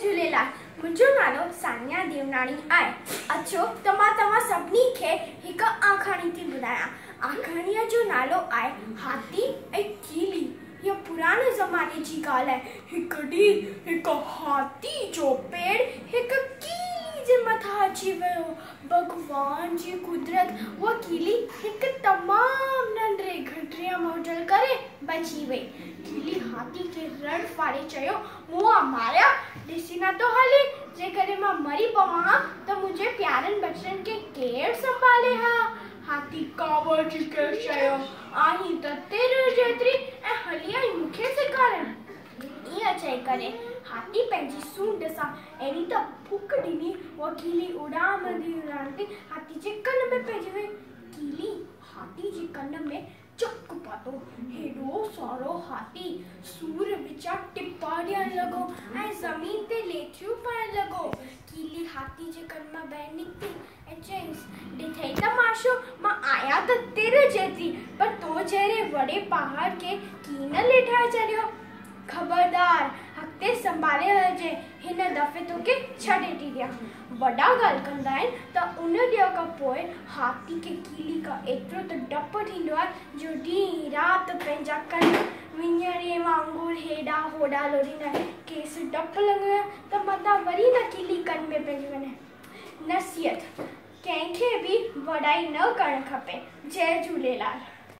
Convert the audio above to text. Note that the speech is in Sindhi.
جهوليلال، منهنجو نالو سانيا ديوناڻي آهي. اچو ته مان توهان سڀني کي هڪ آکاڻي ٿي ٻڌايان. آکاڻيء جو نالو آهي هاٿي ۽ ڪيلي. هيء پراڻي زماني جي ڳالهه آهي. هڪ ڏينهن هڪ هاٿي جو پير هڪ ڪيلي جي مٿان اچي ويو. ڀڳوان جي قدرت، اها ڪيلي هڪ تمام ننڍڙي گهٽريء مان هجڻ ڪري بچي وئي. ڪيلي هاٿي کي رڙ ڦاڙي چيو، مئا ماريا، ڏسين نه ٿو هلين، جيڪڏهن مان مري پوان ها ته منهنجي پيارن ٻچڙن کي ڪير سنڀالي ها؟ هاٿي ڪاوڙجي کيس چيو، آهين ته تر جيتري ۽ هلي آئين مون کي سيکارڻ. ائين چئي ڪري هاٿي پنهنجي سونڍ سان اهڙي ته ڦوڪ ڏني، اها ڪيلي اڏامندي اڏامندي هاٿي جي ڪن ۾ پئجي وئي. ڪيلي هاٿي جي ڪن ۾ چڪ پاتو. هيڏو سارو هاٿي سور وچان ٽپا ڏيڻ لڳو ۽ زمين تي ليٿڙيون پائڻ لڳو. ڪيلي هاٿي جي ڪن مان ٻاهر نڪتي ۽ چيائينس، ڏٺئي تماشو، مان آهيان ته تر جيتري، پر تو جهڙي وڏي پهاڙ کي ڪيئن نه ليٽائي ڇڏيو. خبردار، اڳتي سنڀالي هلجين، هن دفعي توکي ڇڏي ٿي ڏيان. وڏا ڳالهه ڪندا آهن ته ان ڏينهن کان پوء هاٿي کي ڪيلي کان ايترو ته ڊپ ٿيندو آهي جو ڏينهن رات پنهنجا ڪن وڃڻي وانگر هيڏانهن هوڏانهن لوڏيندا آهن. کيس ڊپ لڳندو آهي ته متان وري نه ڪيلي ڪن ۾ پئجي وڃي. نصيحت، ڪنهن کي به وڏائي نه ڪرڻ کپي. جئي جهوليلال.